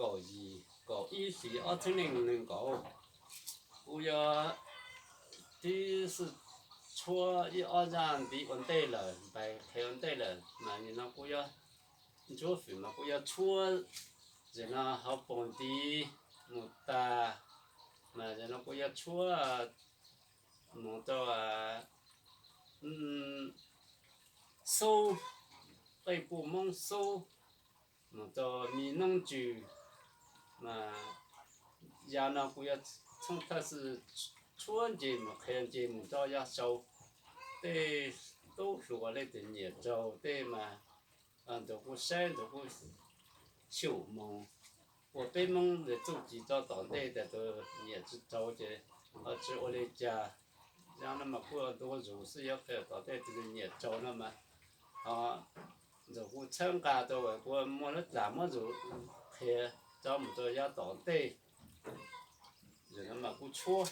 kaum yim kaum ib hlis ob txhiab nees nkaum, kuv yuav tib xwm tshuab ib ob zaj ntiv ua ntej lawm, npais qhia ua ntej lawm, mas nim no kuv yuav ntshuab fwm mas kuv yuav tshuab, zem no hauv paus ntiv mus tas, mas zem no kuv yuav tshuab mus rau xub, qej puj moob xub, mus rau mi noob ntsws. Mas yam no kuv yuav txhooj thawj xwm tshuab nce mus qhia nce mus rau yog sau tej tub hluas leej twg nyiam raug tej mas nrog kuv saib nrog kuv xyum mus ua peb Hmoob txuj ci rau tom ntej, tas tus nyiam tsis raug ces ho tsis ua li cas. Yog no mas kuj ntu zus xwb, yog qhia tom ntej tus nyiam raug no mas ho nrog kuv txhawb nqa rau kuv muaj lub txaj muab zus qhia rau mus rau yav tom ntej. Yog no mas kuv tshuab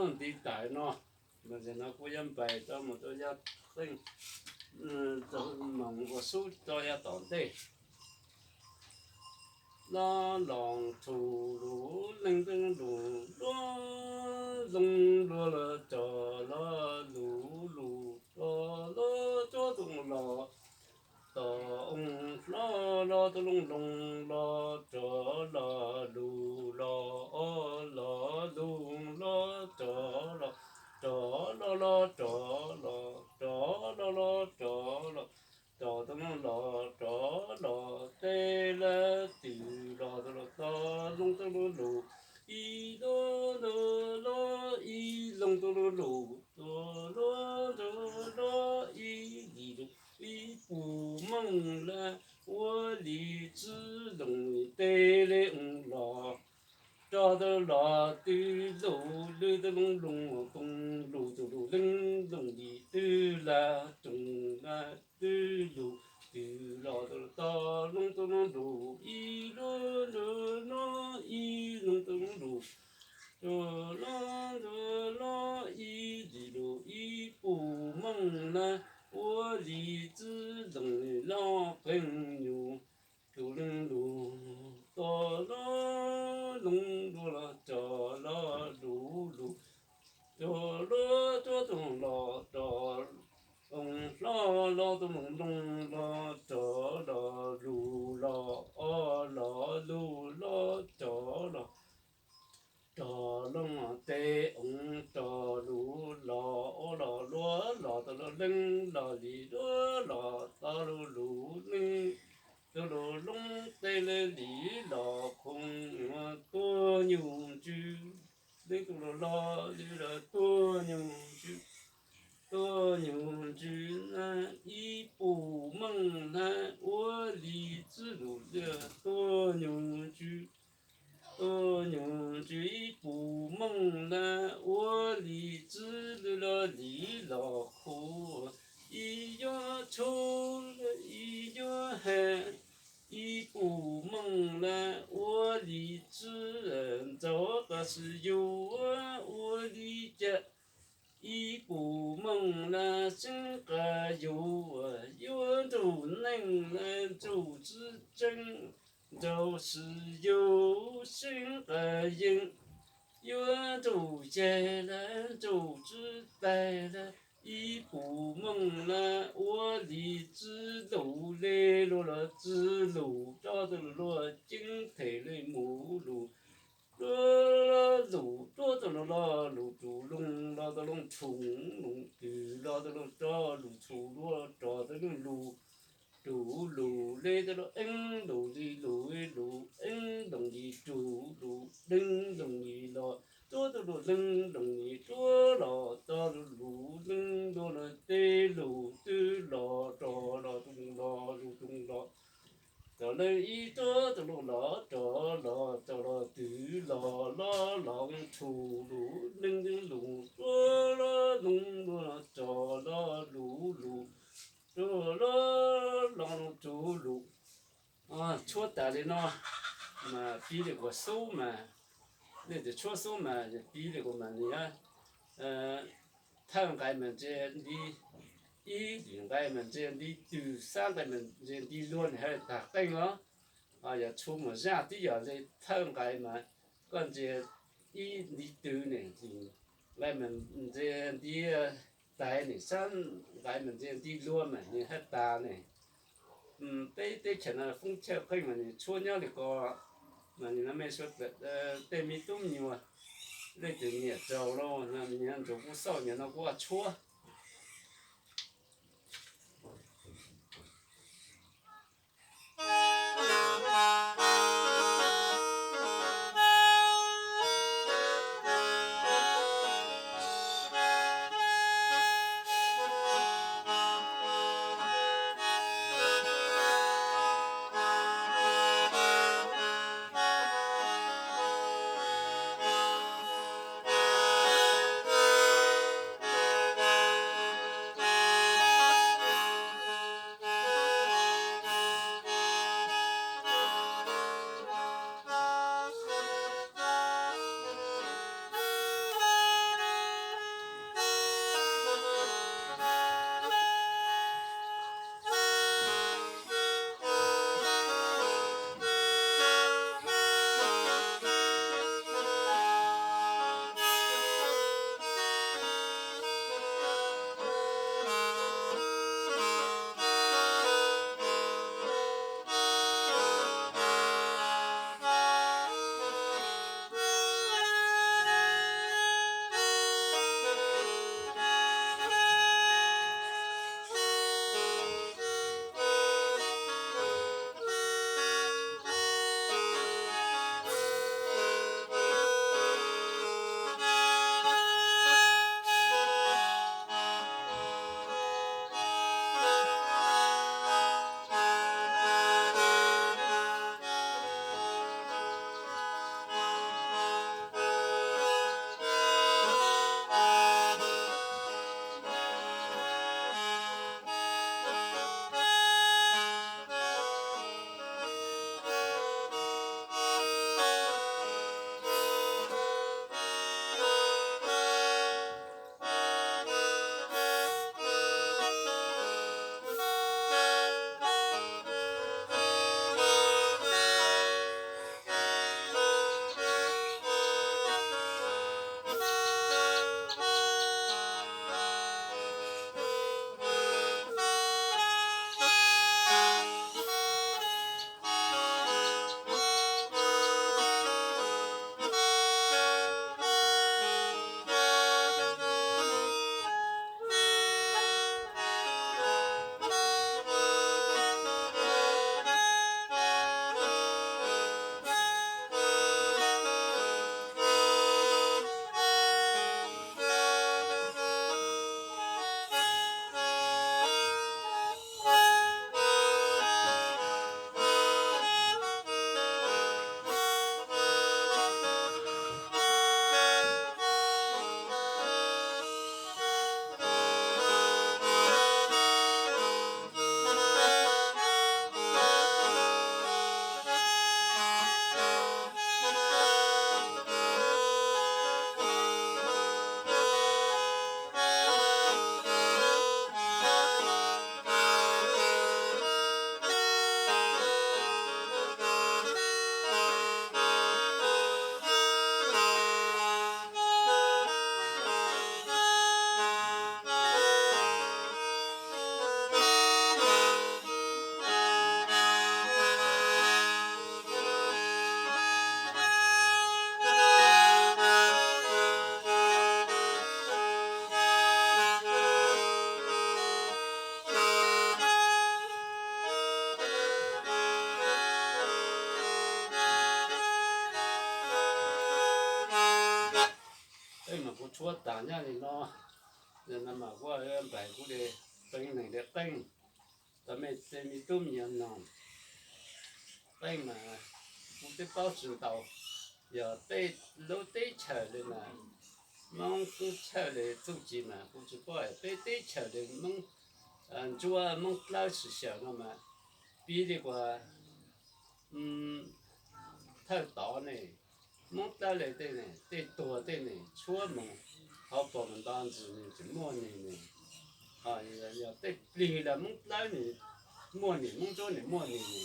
Ntiv tas no, mas tam sim no kuv yuav npais rau mus rau yav qeej, moog ua sub rau yav tom ntej. Los los txhum lus leej twg lus luag zoo dua los cov los lus lus cov los cov tus los tom oo hlob los tus loos loos los cov los lus los o los lus los cov los cov los los cov los cov los los cov los cov tus loos los cov los tej lab twm los tus los tog loos tus lus lus ib lub ntug lub ib loos tus lus lus tus lub ntug lub ib lis lus ib puj mooj lab ua li tsib loos tej le oo los cov tus los twb lus lwj tus loos loos koos lus tus lus leej loos li twb lab tsoos lab twb lus twb los tus los tog loos tus loos lus ib lub ntug lub ib loos tus loos lus tus lub ntug lub ib lis lus ib puj mooj lab ua li tsib loos loj qees nyuj tus leej lus tog los loos dua los cov los lus lus cov los cov tus los cov oo hlob los tus loos loos los cov los lus los o los lus los cov los cov loos tej oo cov lus los o los luag los tus los leej los li luag los tog lus lus leej tus lus loos tej le li los khoov tuag nyuj ntswg leej tus los los li los tuag nyuj ntswg tuag nyuj ntswg na ib puj mooj na ua li tsib lus li tuag nyuj ntswg tuag nyuj ntswg ib puj mooj na ua li tsib lus los li los khoov ib yuav tshub ib yuav ha ib puj mooj na ua li tsib ntxaug qas sib yuav ua li cas ib puj mooj na seeb qas yuav yuav nrug neej na nrug tsib tseeb nrug sib yuav seeb qas yeej yuav nrug yag lawm nrug tsib taig lawm ib puj mooj na ua li tsib lus le luag los tsib lus rov tus lus luag ceeb them le mus lus luag lus rov tus lus los lus txhum loos los tus loos txhum loos twm los tus loos rov lus txhum luag rov tus loos lus txhum lus le tus loos eeb lus li lus lus eeb loos li txhum lus leej loos li los rov tus lus leej loos li rov los tog lus lus leej luag los tej lus twb los rov los tus los lus tus los cov leej ib rov tus los los rov los cov los twm los los los txhum lus leej twb lus rov los loos luag los cov los lus lus rov los los txhum lus tshuab tas li no mas piv li kuv xub mas, nej tus tshuab xub mas piv li kuv mas nws thawj nqai mas ntse nti ib, tim nqai mas ntse nti tw, xab nqai mas ntse nti luag nws haj tag qeej los. Yog tshuab mus zaj tib yog li thawj nqai mas koj ntse ib nti tw ne, nqai mas ntse nti tais ne, xab nqai mas ntse nti luag mas nws haj tas ne. Peb teb chaws no foob chawj qeej mas nws tshuab nyob li ko mas nws no mej suav tej me tub me nyuam leej twg nyiam txaus los nyias ntsuas kuj xauj nyias no kuj tshuab. Tshuab tas nyob li no, no mas kuj npais kuv li qeej neeg li qeej, tau mej tej me tub me nyuam noog. Qeej mas kuv twb paub tsis ntau, yog peb lub teb chaws li mas Hmoob tub chaw li txuj ci mas kuv tsis paub, peb teb chaws li Hmoob ntsuab Hmoob dlawb tsis xyaw no mas, piv li kuas thawj tod ne, Hmoob dlawb li tej ne, tej tuag tej ne, tshuab mus hauv paus nto ntsis ne tsis muaj ne ne. Yog tej plig los Hmoob dlawb ne, muaj ne, Hmoob ntsuab ne muaj ne ne.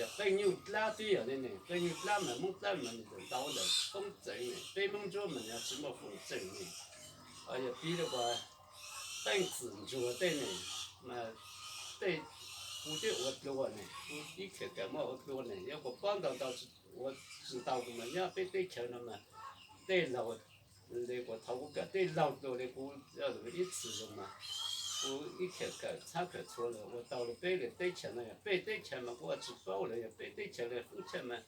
Yog qeej nyuj dlab twb yog ne ne, qeej nyuj dlab mas Hmoob dlawb mas nws tseem ntau ntawm foob txeem ne, peb Hmoob ntsuab mas nws tsis muaj foob txeem ne. Yog piv li kuas qeej txwm ntsuag tej ne, mas tej, kuv twb ua dlua ne, kuv ib txhia kawm muab ua dlua ne, yog kuas paub ntau ntau, ua tsis ntau kuv mas nyob peb teb chaws no mas tej laug li kuas thaum kuv kawm tej laug dlua li kuv ib txwm zoo mas kuv ib txhia kawm txhab kawm txhua lawm ua tau li peb li teb chaws no, yog peb teb chaws mas kuv ua tsis paub lawm, yog peb teb chaws li foob chaw mas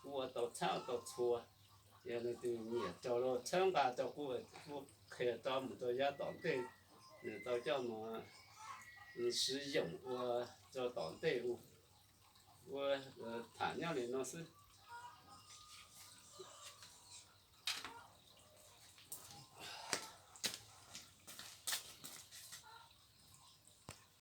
kuv ua tau txhab ua tau txhua. Yog leej twg nyiam raug los txhawb nqa rau kuv, kuv qhia rau mus rau yav tom ntej, nws tau coj mus siv yoom ua rau tom ntej. Ua tham nyob li no xwb.